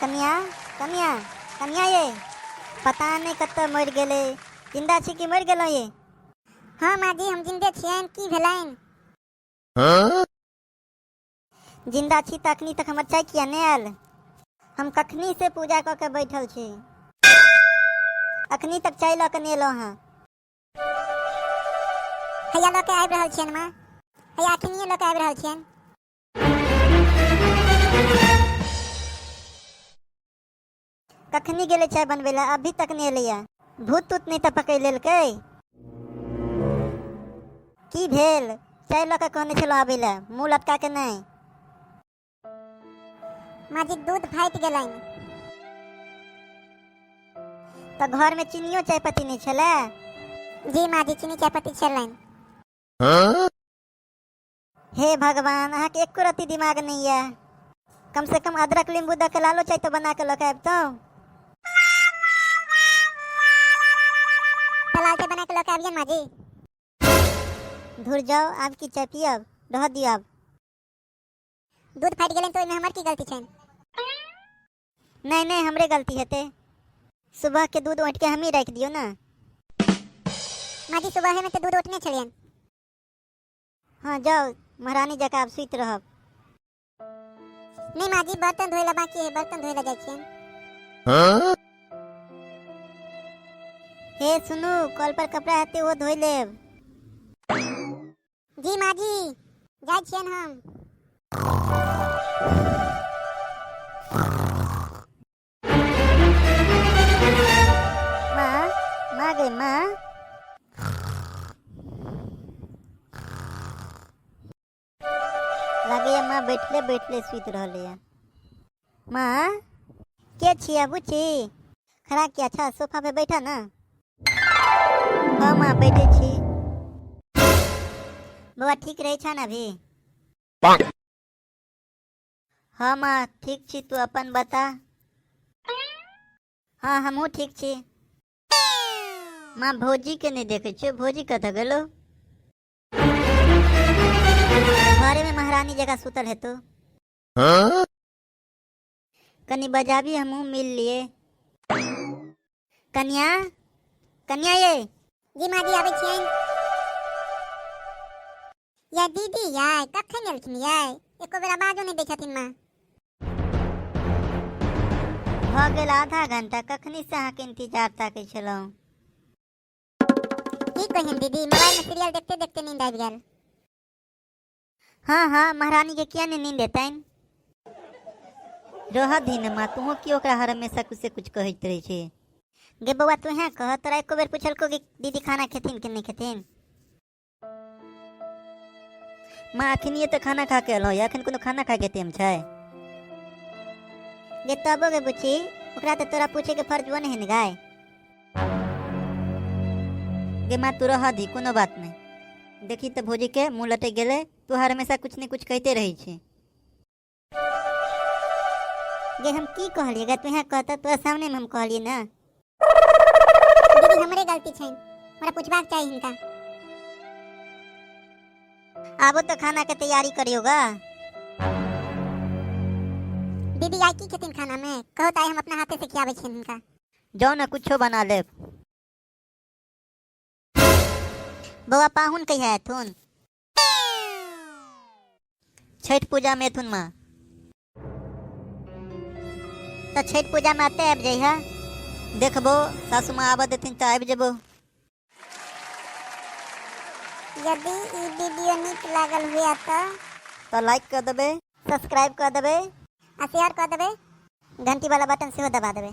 कनिया, कनिया, कनिया ये, पता नहि कतऽ मरि गेलै। जिंदा छी कि मरि गेलहुँ ये? हँ माँ जी, हम जिंदे छियनि। की भेलनि? जिंदा छी तऽ अखनी तक हमर चाय किया नहि आयल? हम कखनी से पूजा कऽ के बैठल छी, अखनी तक चाय लऽ के नहि एलहुँ हँ। हैया लऽ के आबि रहल छियनि माँ, हैया अखनिये लऽ के आबि रहल छियनि। कखनी गेलै चाय बनबै लए, अभी तक नहि एलैया। भूत तूत नहि तऽ पकड़ि लेलकै? की भेल? चाय लऽ कऽ कहने छलहुँ आबै लए, मुँह लटका के नहि। माँ जी, दूध फाटि गेलनि। तऽ घरमे चीनियो चायपत्ती नहि छलै? जी माँ जी, चीनी चायपत्ती छलनि। हे भगवान, अहाँके एको रत्ती दिमाग नहि यऽ। कम से कम अदरक नींबू दऽ के लालो चाय तऽ बना के लऽ के अबितहुँ। तऽ लाल चाय बना के लऽ के आबियन माँ जी। धुर जाओ, आब की चाय पियब, रहऽ दियौ आब। दूध फाटि गेलनि तऽ ओहिमे हमर की गलती छनि? नहि नहि, हमरे गलती हेतै। सुबह के दूध औंटि के हमही राखि दियौ ने। माँ जी, सुबहे में तऽ दूध औंटने छलियनि। हँ जाउ, महारानी जकाँ आब सुति रहब। नहि माँ जी, बर्तन धोइ लए बाकी है, बर्तन धोइ लए जाइ छियनि। हे सुनू, कल पर कपड़ा हेतै ओ धोइ लेब। जी माँ जी, जाइ छियनि हम। माँ, माँ गे माँ, लगैया माँ बैठले बैठले सुति रहलैया। माँ, के छियै बुच्ची? खड़ा किया छ, सोफा पे बैठा ना। हाँ माँ, बैठे छी। बौआ ठीक रहै छ ने अभी? हाँ माँ, ठीक छी। तू अपन बता। हाँ, हमहूँ ठीक छी। माँ, भौजी के नहि देखै छियौ, भौजी कतऽ गेलो? घरे में महारानी जकाँ सुतल हेतौ। कनी बजाबी, हमहूँ मिल लिए। कन्या, कन्या ये। जी माँ जी, आबै छियनि। या दीदी यै, कखन एलखिन यै? एको बेर आवाजो नहि दै छथिन माँ। भऽ गेल आधा घंटा, कखनी से अहाँके इंतजार ताकै छलहुँ। की कहियन दीदी, मोबाइल में सीरियल देखते देखते नींद आबि गेल। हाँ हाँ, महारानी के किया नहीं नींद एतनि? रहऽ दही ने माँ, तूहों की ओकरा हर हमेशा कुछ से कुछ कहैत रहै छै। गे बौआ, तू कह, तोरा एको बेर पुछलको कि दीदी खाना खेथिन कि नहि खेथिन? माँ, अखनिए तऽ खाना खा के एलहुँ, एखन कोनो खाना खाके टाइम छै? गे तबो गे बुच्ची, ओकरा तऽ तोरा पूछे के फर्ज बने है ने गाय। गे माँ, तू रह दी, कोनो बात नहीं। देखी तऽ भौजी के मुँह लटक गेलै। तू हर हमेशा कुछ ने कुछ कहिते रहै छी। गे, हम की कहलियै गे? तू कहता, तोरा सामने में हम कहलियै ना। दीदी, हमरे गलती छै, हमरा पूछबाक चाही हिनका। आबो तऽ खाना के तैयारी करियो गा। दीदी, आइ की खेथिन खाना में? कहो तऽ आइ हम अपना हाथे से खियाबै छियनि हिनका। जाओ ने, कुछो बना लेब। बौआ, पाहुन कहिया एथुन? छठि पूजा में एथुन माँ। तऽ छठि पूजा में एते आबि जइहे। देखबो, सासू माँ आबऽ देथिन तऽ आबि जेबो। यदि ई वीडियो नीक लागल हुए तऽ लाइक कऽ देबै, सब्सक्राइब कऽ देबै आ शेयर कऽ देबै, घंटी वाला बटन सेहो दबा देबै।